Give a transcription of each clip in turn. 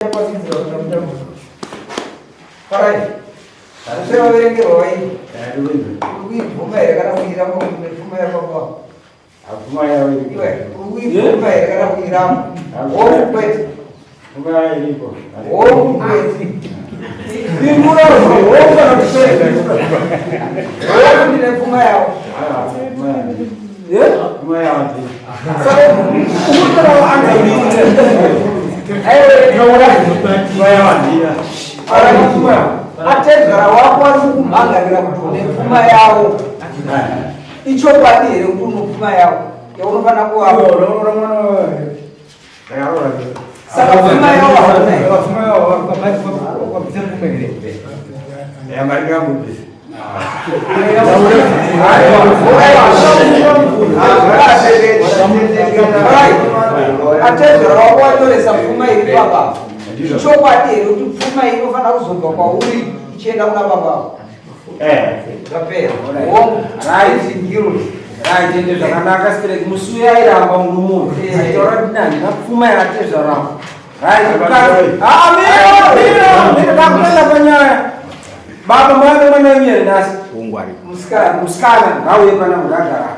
Muchapasidzira kana mutambo. Farai. Usai waverengerwa waini. Uri kuibvuma here kana kuiramba kuti une pfuma yababa? Pfuma yavo iripo. Iwe, uri kuibvuma here kana kuiramba? Hongu kwete. Pfuma yavo iripo. Hongu kwete. Pindura hongu kana kuti kwete. Hongu ndine pfuma yavo. Pfuma yavo ndii. Saka Pfuma yavo handina. Atezvara wako ari kukumhangarira kuti une pfuma yavo. Ichokwadi here kuti une pfuma yavo yaunofanira kuvapa? Ndakaroora. Saka pfuma yavo hauna here? Ya mari ngambobvisa. Atezvara wako wanyoresa pfuma iri pababa. Ichokwadi here kuti pfuma iyi inofanira kuzobva kwauri ichienda kuna baba? Eh. Zvapera. Hongu. Right. Guilt. Right, ende zvakanaka stereki musi uya airamba murume uyu. Achitaura kuti handina pfuma yatezvara. Right, mukadzi. Ah, mira, mira, mira, ndakuenda panyaya. Baba mwana mwana wenyu here nhasi? Musikana. Musikana ngauye pana mugagara.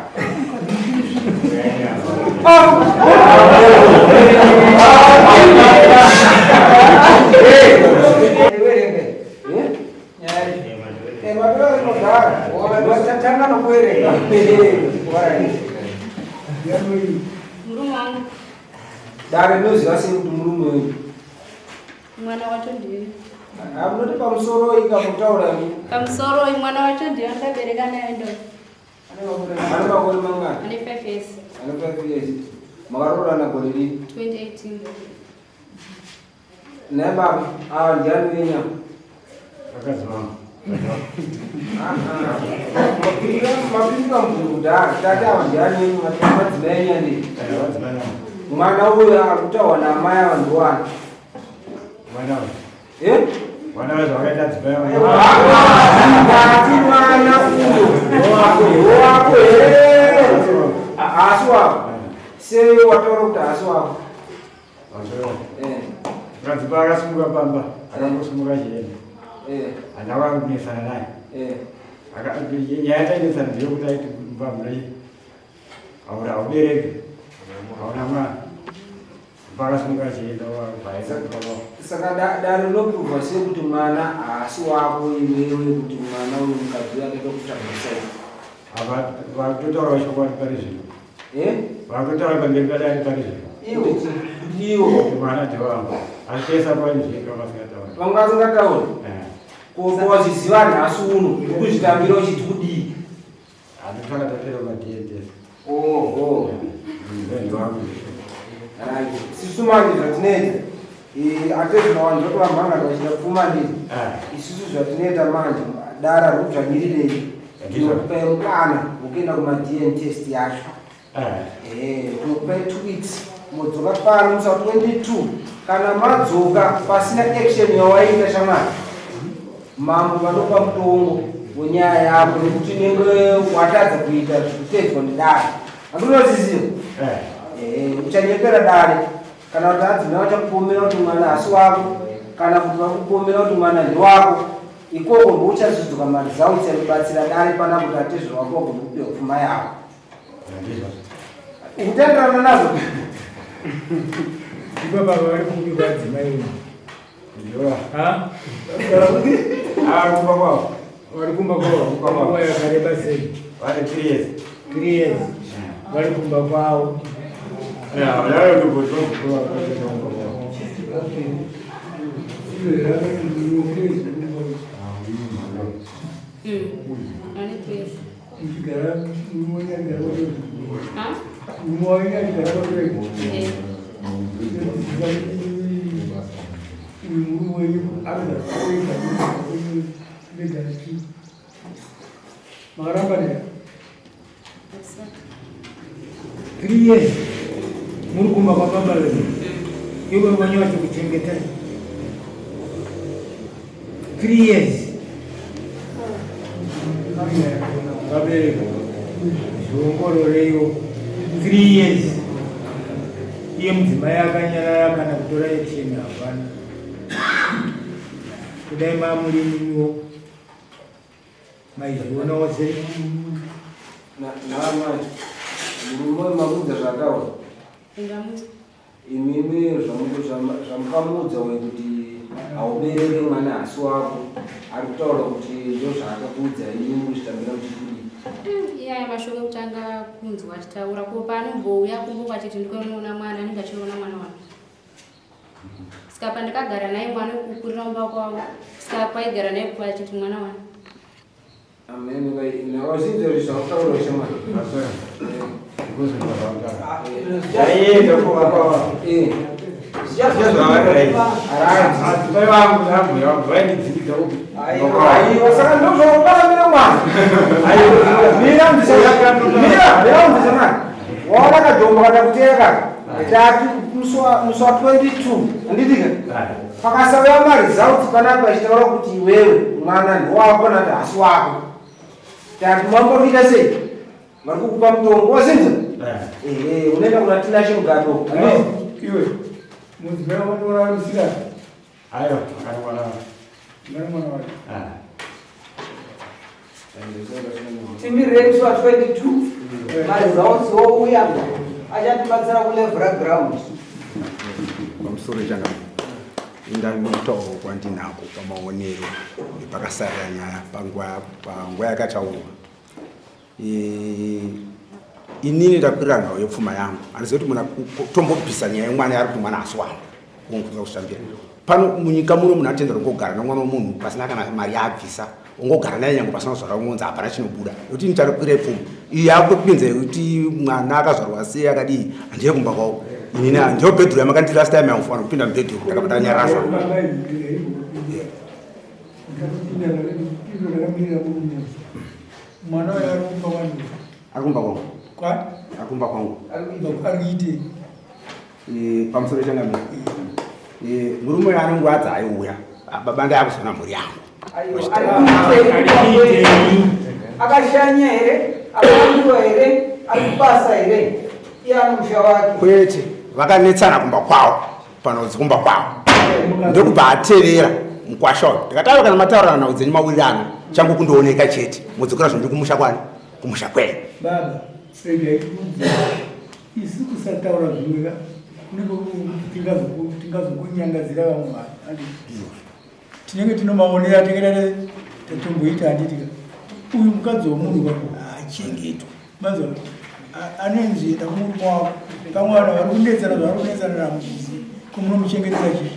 Iwerenge. Nyaya iyi. Eh, matora rinogara. Tanga nokuverenga. Alright. Murume wangu. Dare rinoziva sei kuti murume wenyu? Mwana wacho ndiye. Hamunoti pamusoro ikamutaura imi. Pamusoro mwana wacho ndiye andabereka naye ndo. Ane makore mangani? Ane 5 years. Ane 5 years. Makaroorana gore ripi? 2018. Naye baba, ava ndiani wenyu ava? Vakadzi vangu. Mapindura mubvunzo kudhara. Tati ava ndiani wenyu? Madzimai enyu andii? Vadzimai vangu. Mwana uyu akutaurwa naamai ava ndiwani? Mwana uyu. Eh? Mwana uyu zvakaita dzimai vangu. Ngati mwana uyu wako here? Haasi wako. Sei wataura kuti haasi wako? Eh, Mukadzi paakasimuka pamba, akangosimuka achienda. eh, Handina kunesana naye. Nyaya yatainetsana ndeyekuti aiti mumba mune hauna haubereki, hauna mwana. Paakasimuka achienda wabva aenda. Saka dare rinopurwa sei kuti mwana haasi wako iwewe, kuti mwana uyu mukadzi uyu akaita kutsvagisa? Apa vakutotaura chokwadi pari zvino. Eh? Vakutotaura pamberi padare pari zvino. Iwo kuti iwo Kuti mwana ndewangu. Asi tese painzvika vasingatauri. Vanga vasingatauri. Eh. Ko waziziva nhasi uno kuzvitambira uchiti kudii? Hatitsvaka tapera maDNA. Oho. Ndewangu. Right. Sisu manje zvatinoita, atezvinawanza kuti vamhangana vachida pfuma ndii. Isusu zvatinoita manje, dara rudzvanyirirei, tinokupai mukana wekuenda kumaDN test yacho. Tinokupai 2 weeks, modzoka pano musi wa 22. Kana madzoka pasina action yawaita, shamwari, mambo vanopa mutongo wenyaya yako nekuti unenge watadza kuita zvekutedzwa nedare. Handinoziziva uchanyepera dare kana kuti adzimai vachakupomera kuti mwana hasi wako, kana kuti vakupomera kuti mwana ndewako. Ikoko ndouchazodzoka maresults anobatsira dare pana kuti atezvo wako wagona kupiwa pfuma yako. Ndizvo. Ukutenderana nazvo? Ipo baba vari kupi kwadzimai uno? Ndiwa. Ha? Ah, kumba kwavo. Vari kumba kwavo? Kumba kwavo. Nguva yakareba sei? Vane 3 years. 3 years vari kumba kwavo. Yeah, yayo ndobvo kumba kwavo. Okay. Ane 3 years. Ha? Eh. Makaramba ne Asante. 3 years muri kumba kwababa venyu, iwe wenyu vachikuchengetai 3 years. Vabereki, zviongororeiwo. 3 years iye mudzimai akanyarara, kana kutora action hapana. Kudai mamurimiwo maizvionawo sei? Naamai, murume mamuudza zvataura. Ndamuudza. Imimi zvamukamuudza uyu kuti haubereke mwana hasi wako, ari kutaura kuti ndozvaakakuudza, imimi muzvitambira muchikudii? Iyaya mashoko ekutanga kunzwa achitaura ko paanombouya kumbo kwachiti ndikonoona mwana anenge achiona mwana wake. Saka pandakagara naye mwana wekukurira mumba kwavo, saka kwaigara naye kupa achiti mwana wani. Amen. Wazvinzwa zvakutaura shamwari. Ndaienda adzimai vangu nambuya vangu vaindidzikidza upi. Aiwa, saka ndozvakuparamira mwana. Mira mira mira mundisa mwana. Waona kajombo katakuteera kaka. Tati musi wa 22 handitika pakasauya maresults panapa achitaura kuti iwewe mwana ndowako nati hasi wako. Tati mambo kuita sei? Vari kukupa mutongo wazinza? Ehe, unoenda kuna Tinashe Mugabe. Iwe, mudzimai wako unoraramisira? Aiwa, akanwana. Mwana mwana wake. Timirire musi wa 22 maresults ouya achatibatsira kulevhura ground. Pamusoro changa indamutauro kwandinako pamaonero epakasarira nyaya panguva yakataurwa. Inini ndakwirira nhau yepfuma yangu, handizivi kuti muna tombobvisa nyaya yemwana yaari kuti mwana asi wangu ungokuza kusvambira pano munyika muno. Munhu atendera kungogara nomwana wemunhu pasina kana mari yaabvisa, ungogara naye nyange pasina kuzvara, ungonzi hapana chinobuda nekuti ini tarikwira ipfuma iyi yakutopinza yekuti mwana akazvarwa sei akadii. Handiye kumba kwavo inini, ndiyo bedroom yamakanditi last time yangu kupinda mubedroom, ndakabva ndanyarasa. Baba, ndakamirira murume. Mwana uyo ari kumba kwani? Ari kumba kwangu. Kwa? Ari kumba kwangu. Ari kuitei? Pamusoro changamire, murume uyo ane nguva dzaaiuya, baba ndayakuzona mhuri yangu. Aiwa, ari kuitei? Akashanya here? Akaambiwa here? Ari kubasa here? Iye ano musha wake? Kwete, vakanetsana kumba kwavo, panodzi kumba kwavo, ndokubva atevera mukwasha uyu. Ndikati aiwa, kana mataurana nhau dzenyu mawirirana, changu kundooneka chete, mudzokera zvondiri kumusha kwani, kumusha kwenyu. Baba, regai kunzi isu kusataura zvimwe ka kunenge tingazokunyangadzira vamwe vanhu, handiti? Tinenge tinomaonera tinenge tatomboita, handiti ka? Uyu mukadzi womunhu ka haachengetwa, manzwa? Anonzi enda kumurume wako. Pamwe vanhu vari kunetsana, zvavari kunetsana namuzivi, kumunomuchengetera chii?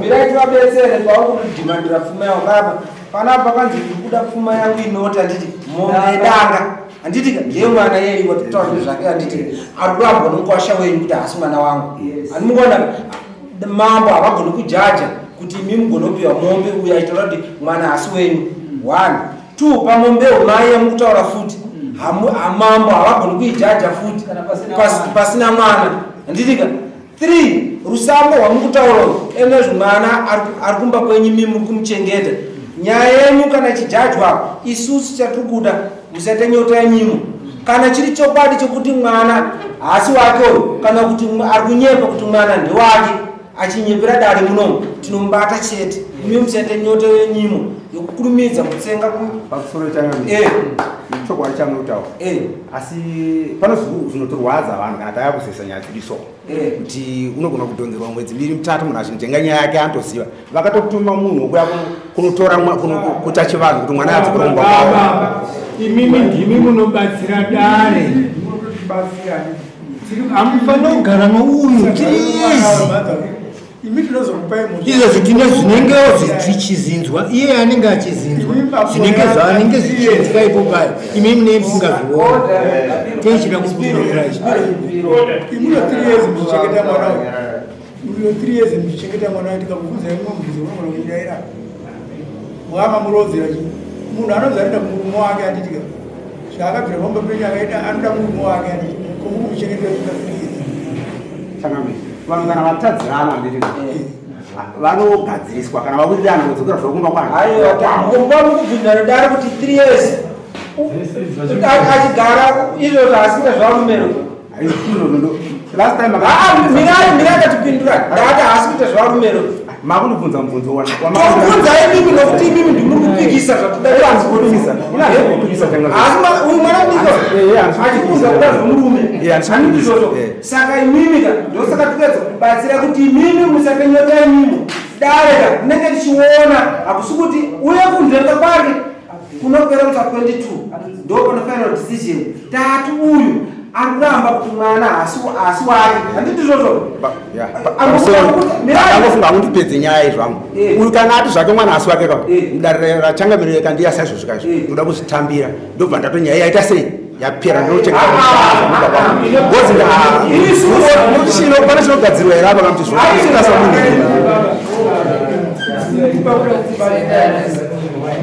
Mirai tivabetsere pauri kudhimandira pfuma yavo. Baba, panapa panzi ndiri kuda pfuma yangu inoti, handiti, mombe yedanga, handiti ka? Ndiye mwana yei watitaura nezvake, handiti? Ari kurambwa nomukwasha wenyu kuti haasi mwana wangu. Handimukuona mambo havagoni kujaja kuti imi mugonopiwa mombe uyo achitaura kuti mwana haasi wenyu. One, two, pamombewo mai yamukutaura futi, hamambo havagoni kuijaja futi Kana pasina mwana. Pasina mwana, handiti ka? Three, rusambo rwamukutaura enezvo mwana ari kumba kwenyu, imi muri kumuchengeta. Nyaya yenyu kana ichijajwa, isusu chatiri kuda musaite nyota yenyimo. Kana chiri chokwadi chokuti mwana haasi wake uyu, kana kuti ari kunyepa kuti mwana ndewake achinyepera dare munomu, tinomubata chete. Imi musaite nyota yenyimo yokukurumidza kutsenga Pamusoro changamire, chokwadi chamunotaura, asi pano zvinotorwadza vanhu kana taya kuzesa nyaya dzedu so kuti unogona kudhonzerwa mwedzi miviri mitatu munhu achinjenga nyaya yake anotoziva. Vakatotuma munhu wokuya kunotora kuita chivanhu kuti mwana adzokere kumba kwavo. Baba, imimi ndimi munobatsira dare. Hamufanira kugara nouyu 3 years. Imi tinozokupai mhosva. Izvozvi tine zvinengewo zvichizinzwa, iye anenge achizinzwa zvinenge zvaanenge zvichiitika ipo payo, imi mune musingazviona. Tichida kupindura izvi. Imuno 3 years muchichengeta mwana uyu, muno 3 years muchichengeta mwana uyu, tikamubvunza imwe mubvunzo unogona kuidaira mwamamurodzera chi munhu anonzi anoda murume wake, handiti ka? Zvaakabvira pamba penyu akaita anoda murume wake, handiti? Komukumuchengetera chika 3 years. Changamire, vanhu kana vatadzirana, handiti, vanogadziriswa kana vawirirana kudzokera zvokumba kwanu. Aiwa, kumba mukubvunzana dare kuti 3 years achigara izvozvo haasi kuita zvavarumero. Last time Aa, mirai, mirai, katipindura. Ndati haasi kuita zvavarumero. Makundibvunza mubvunzo wana. Tobvunza imimi nokuti imimi ndimuri kupikisa zvatudakupikisa. Asi uyu mwana mudiki achibvunza kuda zvomurume. Handiti izvozvo. Saka imimi ka ndosaka tikuedza kubatsira kuti imimi musakenyota imimi. Dare ka tinenge tichiona hakusi kuti uye kunzvenga kwake kunopera kuita 22 ndo pane final decision. Tati uyu ari kuramba kuti mwana haasi wake. Handiti izvozvo? Angofunga angondipedze nyaya izvo angu. Uyu kana ati zvake mwana haasi wake ka mudare rachangamire kandiya saizvozvo kaizvo ndoda kuzvitambira ndobva ndatonyaya yaita sei yapera ndochengeta pane chinogadzirwa here apa kamuti zvoasa munhu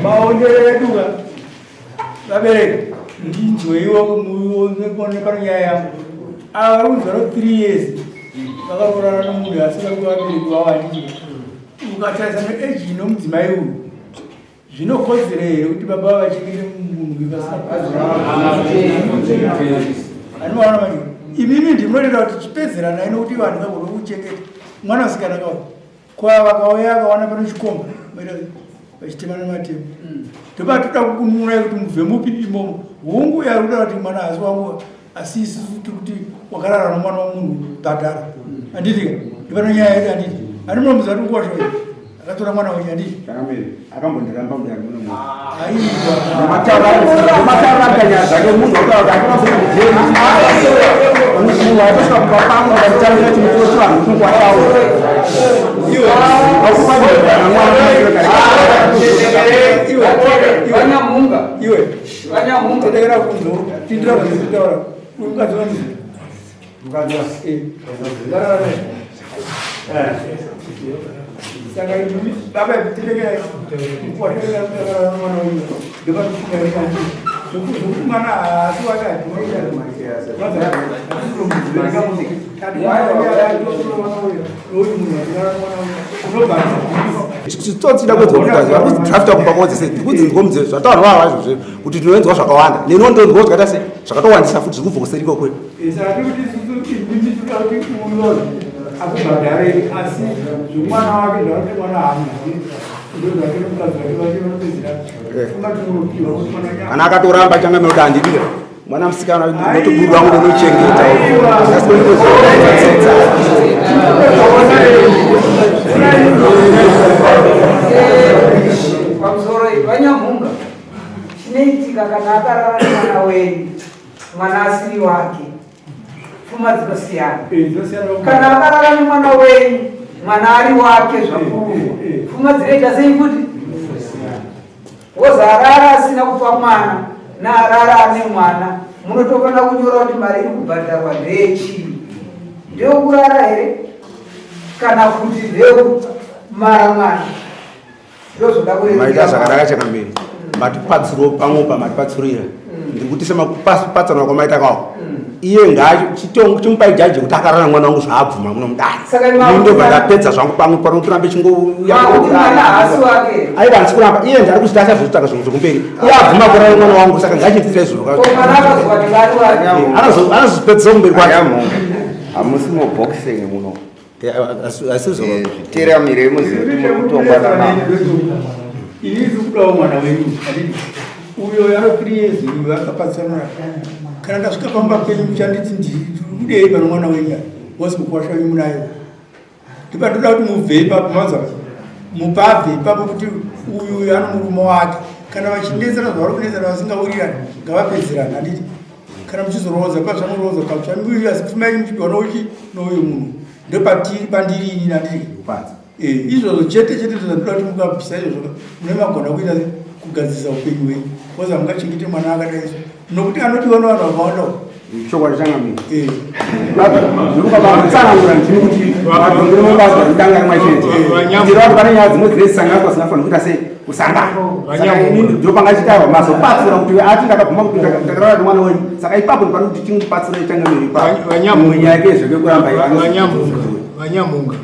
maonero edu vabereki ndinzweiwo muone pano nyaya yangu ava vari kunzwa no 3 years vakaroorana nomunhu asi vari kuvabereki vavo handiti ukatarisa neeji inomudzimai uyu Zvinokodzera here kuti baba vachengete munhu vasina Anoona manje. Imimi ndinotoita kuti chipedzeranai nokuti vanhu vagone kuchengeta mwana usikana kawa. Kwa vakauya akawana pano chikomba vachitemana matemo. Ndopatoda kukununurai kuti mubve mupi imomo. Hungu yari kuda kuti mwana haasi wangu asi isusu tiri kuti wakarara nomwana womunhu bhadhara. Handiti ka? Ndopano nyaya yedu handiti. Handimunomuziva kuti nguva zvoyi. Akatora mwana wenyu handiti? Changamire, akambondiramba mudare muno muno. Aiwa. Mataura nyaya dzake munhu wataura kuti akuna kuenda kujeri. Munhu waitosvika kumba kwangu akanditambira chimwe chiro chivanhu kuti kwataura. Iwe. Akufanira mwana Iwe. Vanyamunga. Iwe. Vanyamunga. Tendekera kunzo. Tindira kutaura. Uyu mukadzi wangu. Mukadzi Eh. Garara naye. Saka imi baba tendekera kuwatenga mwana uyu. Ndopanofunga kuti zvokuti mwana haasi wake hatinoita. Chitsotsi dakwedzwa kuti vari kudrafta kumba kwavo dzese ndikudzinzwa mudze zvataurwa vava izvozvo kuti ndinoenzwa zvakawanda neniwo ndonzwa zvakaita se zvakatowandisa futi zviri kubva kuseri ikoko akubhadharei asi zvemwana wake zvakuti mwana hamuzivi ndozvake mukadzi wake vache vanopedzera kana akatoramba changamira kuti handidira mwana musikana ndotoburu wangu ndonochengeta pamusoro vanyamhunga chinoitika kana akarara nemwana wenyu mwana asiri wake pfuma dzinosiyana kana akarara nemwana wenyu mwana ari wake zvakuru pfuma dzinoita sei futi Wozarara asina kupa mwana naarara ane mwana munotofanira kunyora kuti mari iri kubhadharwa ndeyechii ndeyokurara here kana kuti ndeyokumara mwana ndozvoda maita zvakanaka chakamiri matipatsiro pamwe pamatipatsirira ndiri kuti semakupatsanura kwamaita kwawo iye ngaachimupai jaji kuti akarara mwana wangu zvaabvuma muno mudare ndobva ndapedza zvangu pamwe pano tirambe chingoaiwa handisi kuramba iye ndari kuzvita achazotsvaka zvinhu zvekumberi iye abvuma kurara mwana wangu saka ngachiitira izvozvo anozopedzisa kumberi kwake hamusi muboxing muno zviteramire muzive kuti muri kutongwa nanani ini ndiri kudawo mwana wenyu uyo ano 3 years uyo akapatsanura kana ndasvika pamba penyu muchanditi ndikudei pano mwana wenyu wose mukwasha wenyu munayo ndipatoda kuti mubve ipapo manzwa mupabve ipapo kuti uyu uyu ano murume wake kana vachinetsana zvavari kunetsana vasingawirirani ngavapedzerana handiti kana muchizoroodza pazvamuroodza patsvamiri asi pfuma yenyu muchipiwa nouchi nouyu munhu ndopatiri pandiri ini nandiri eh, izvozvo chete chete ndozvandoda kuti mukabvisa izvozvo mune magona kuita kugadzirisa upenyu hwenyu bcause hamungachengete mwana akadai so nokuti anodiwa nevanhu vakawanda chokwadi changamire eh. tsanangura ndini kuti madhongero mabasa ndanga rimwe chete ndiro vanhu pane nyaya dzimwe dzinosanganiswa dzisinafanira kuita sei kusangana saka ini ndopanga chitaurwa mazobatsira kuti ati ndakabvuma kuti ndakarara nemwana wenyu saka ipapo ndipano kuti tingubatsira changamire ipapo imwe nyaya yake zvekuramba vanyamunga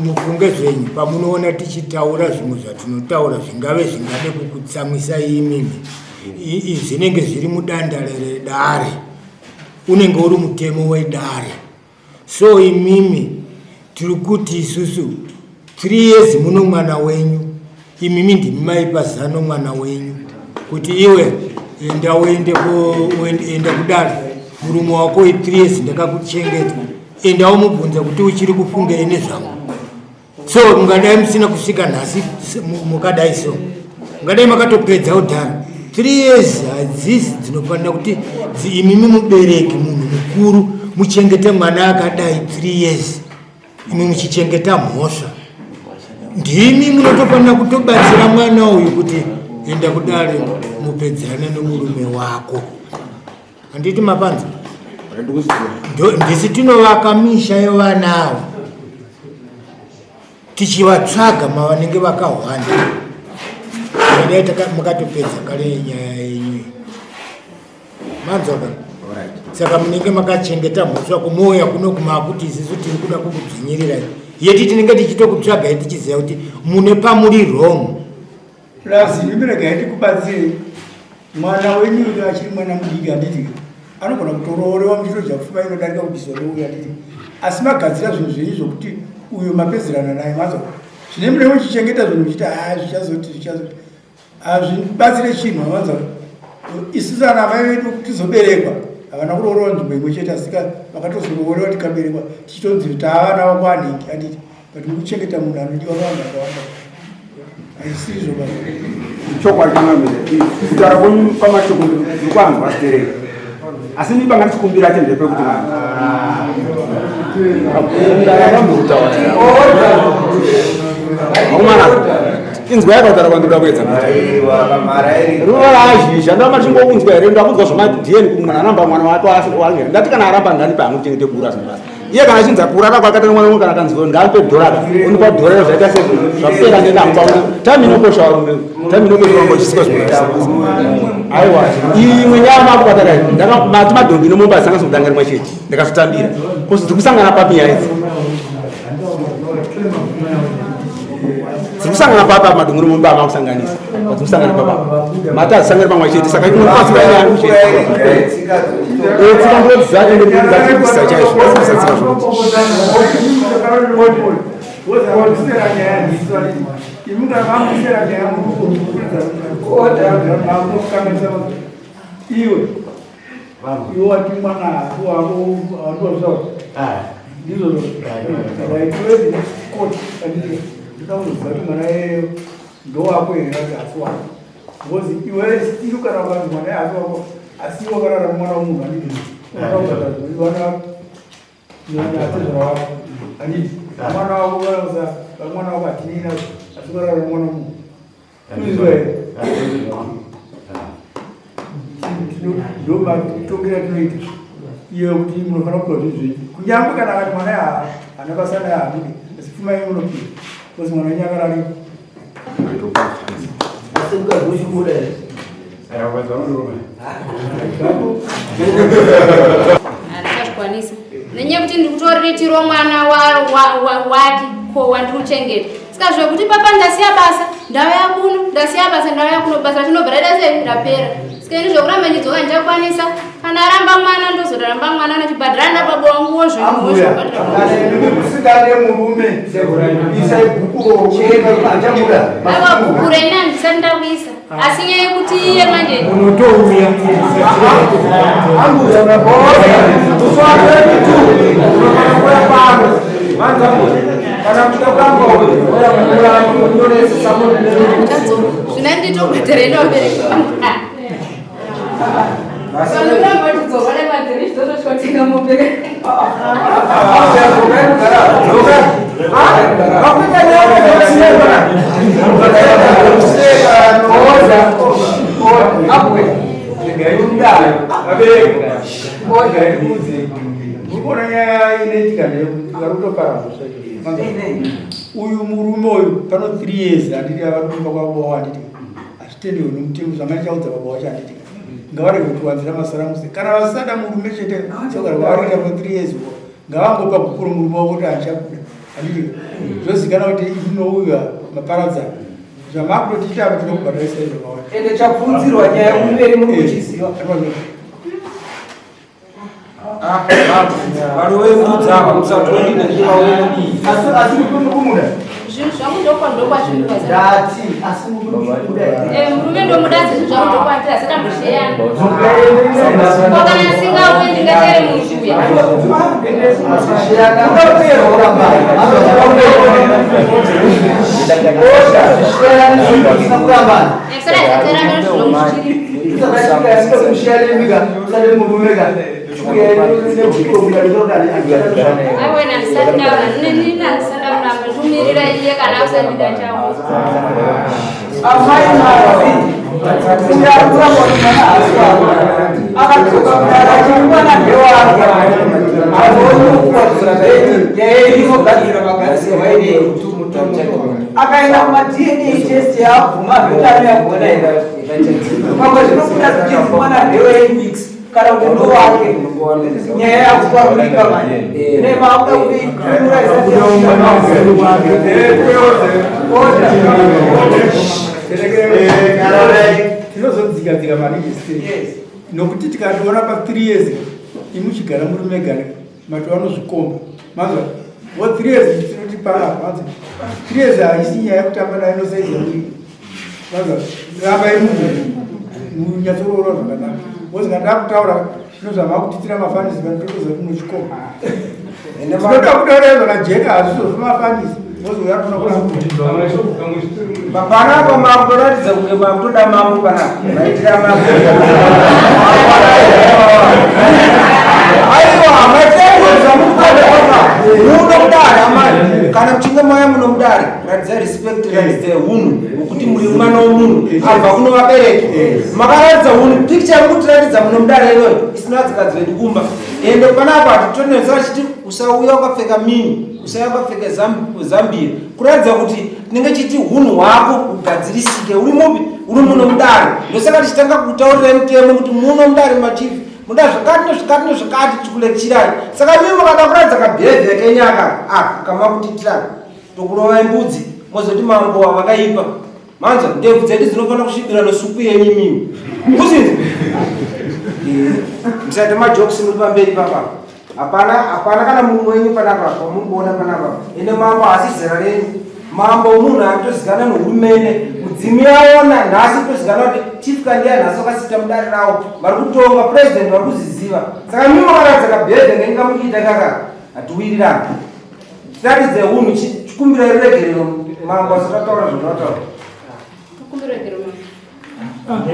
mufunge zvenyu pamunoona tichitaura zvimwe zvatinotaura zvingave zvingade kukutsamwisai imimi zvinenge zviri mudandare redare unenge uri mutemo wedare so imimi tiri kuti isusu 3 years muno mwana wenyu imimi ndimi maipa zano mwana wenyu kuti iwe enda uende enda kudare murume wako i3 years ndakakuchengeta enda umubvunza kuti uchiri kufungei nezvangu so mungadai musina kusvika nhasi mukadai so mungadai makatopedza kudhara 3 years hadzisi dzinofanira kuti imimi mubereki munhu mukuru muchengete mwana akadai 3 years imi muchichengeta mhosva ndimi munotofanira kutobatsira mwana uyu kuti enda kudare mupedzerane nomurume wako handiti mapanza ndisi tinovaka misha yevana ava tichivatsvaga mavanenge vakahwanda dai makatopedza kare nyaya yenyu manzwaka saka munenge makachengeta mhosva kumouya kuno kumakuti isisu tiri kuda kukudzvinyirirai yeti tinenge tichitokutsvagai tichiziva kuti mune pamuri wrong plus imi regai ndikubatsire mwana wenyu uyo achiri mwana mudiki handiti anogona kutoroorewa muchito chapfuma inodarika kubviswa nouyo handiti asi magadzira zvinhu zvenyu zvokuti uyo mapedzerana naye manzwa zvine mune muchichengeta zvinhu muchiti haa zvichazoti zvichazoti hazvibatsire chinhu avanza isusu ana amai vedu tizoberekwa havana kuroorwa nzvimbo imwe chete asika vakatozoroorewa tikaberekwa tichitonzi taavana vakwanhingi handiti but mukuchengeta munhu anodiwa vanhu vakawanda haisirizvo baba Chokwadi chamamire kutaura kwenyu kwamashoko ndikwanzwa stereki asi ini panga ndichikumbira chete ndepekuti vakomana inzwa yakataura kwandinoda kuedza ruva raazhizha ndava machingounzwa here ndakunzwa zvamadn kuti mwana aramba mwana wake waange ndati kana aramba nganipa hangu chengete kura zvibasa iye kana achinzi akura kako akatana mwana kana akanzi ngamupe dhora unipa dhora iro zvaita se zvapera ndendamupa time inokosha varume time inokosha vambo chisiko zvinoita aiwa imwe nyaya makubata kai mati madhongi nomombe asanga sokudanga rimwe chete ndakazvitambira kosi dziri kusangana papi nyaya idzi dziri kusangana papi apa madhongi nomombe amakusanganisa dziri kusangana papi mati azisangani pamwe chete saka inobatsira nyaya chete tsika ndodzi dzake ndedzakubvisa chaizvo dzakubvisa tsika zvokuti Iwe iwe wati mwana wako wako ndizvo ndinokuziva kuti mwana iyeyo ndowako here kana kuti asi wako because iwe still kana ukanzi mwana iye asi wako asi iwe wakarara mwana wemunhu handiti unowana atezvara wako handiti mwana wako mwana wako hatinina asi ukarara mwana wemunhu Unizwa here? Ndomatongera tinoita iyo kuti munofanira kupiwa zvinhu zvenyu kunyange kana akati mwana haana basa naye haamudi asi pfuma yenyu munopiwa because mwana wenyu akararira. Handichazvikwanisa nenyaya yekuti ndiri kutoriritirawo mwana wake ko wandiri kuchengeta saka zvekuti papa ndasiya basa ndauya kuno ndasiya basa ndauya kuno basa ratinobva raita sei rapera saka ini zvekuramba ndidzoka ndichakwanisa kana aramba mwana ndozoramba mwana anachibhadhara nababa wanguwo zvemusingade murume isai bhuku bhuku reni handisati ndakuisa asi nyaya yekuti iye manje unotouya zvina nditobhadhara ina vabereki vangu vanoramba vachidzoka dai mombe Urikuona nyaya inoitika ndeyekuti vari kutopara mhosva uyu murume uyu pano 3 years handiti ava kumba kwababa wavo handiti hazvitenderwe nomutemo zvanga ndichaudza baba wacho handiti ngavarege kutiwanzira masaramusi kana vasada murume chete sokara vavarikuita for 3 years uko ngavangopa gupuro murume wavo kuti handichakuda handiti zvozikanwa kuti inouya maparadzana zvamakutotiita apa tinokubhadharisa izvakawanda ende chabvunzirwa nyaya umberi muri kuchiziva Vanhu vemudzi ava musatondina asi kumuda. Zvinhu zvangu ndokwazviri. Ndati asi murume eh, murume ndomuda asi zvinhu zvangu ndokwandiri asi tambosheyana. Ko kana asingauye ndingatere munhu uya. Amai mazi uyakura mwana haswa akadzoka kudara achimwana ndewake aokuwainogadzira magadzirwa ine akaenda kumaDNA test yaabvuma zvotano yagona ira pamwe zvinobuda zvichinzi mwana ndewe kana kuti ndowake nyaya yakukwarurika manje nemakuda kuitura tinozodzika dzika maningi nokuti tikatoona pa 3 years imuchigara muri mega matova nozvikomba manzwa wo 3 years tinoti panapa manzwa 3 years haisi nyaya yekutamba nayo inosaiza muri manzwa ramba imunhu munyatsoroora zvakanaka wozi kana takutaura zvino zvavakutitira mafanisi vanototoza kuti muchikomba tinoda kutaura zvakajeka hazvizvo mafanisi Panapa makutoratidza kunge makutoda mambo panapa maitira mambo. Aiwa maitira mukutoda panapa muno mudare amai kana muchinge mauya muno mudare ratidzai respect ratidzai hunhu hwekuti muri mwana womunhu abva kuno vabereki makaratidza hunhu picture yemukutiratidza muno mudare iyoyo isina vadzikadzi vedu kumba ende panapa hatitonetsa vachiti usauya wakapfeka mini usauya wakapfeka zambia kuratidza kuti tinenge chiti hunhu hwako hugadzirisike uri mupi uri muno mudare ndosaka tichitanga kutaurirai mutemo kuti muno mudare machief muda zvakati nezvakati nezvakati tikulechirai saka mimi mukada kuratidza kabehaviour kenyu aka aka kamakutiitira tokurovai mbudzi mozoti mambo vakaipa manzwa ndebvu dzedu dzinofanira kusvibira nesupu yenyu imimi kuzinzi musaite majokes muri pamberi papa hapana hapana kana mumwe wenyu panapa pamukuona panapa ende mambo haasi zera renyu mambo munhu anotozikana nehurumende mudzimu yaona nhasi tozikana kuti chief kandiya nhasi wakasita mudare rawo vari kutonga president vari kuziziva saka mimi makaratidza kabhedhe ngenyu kamukuita kaka hatiwirirani tiratidze hunhu chikumbira ruregerero mambo asatataura zvinotaura Kumbira regerero mambo.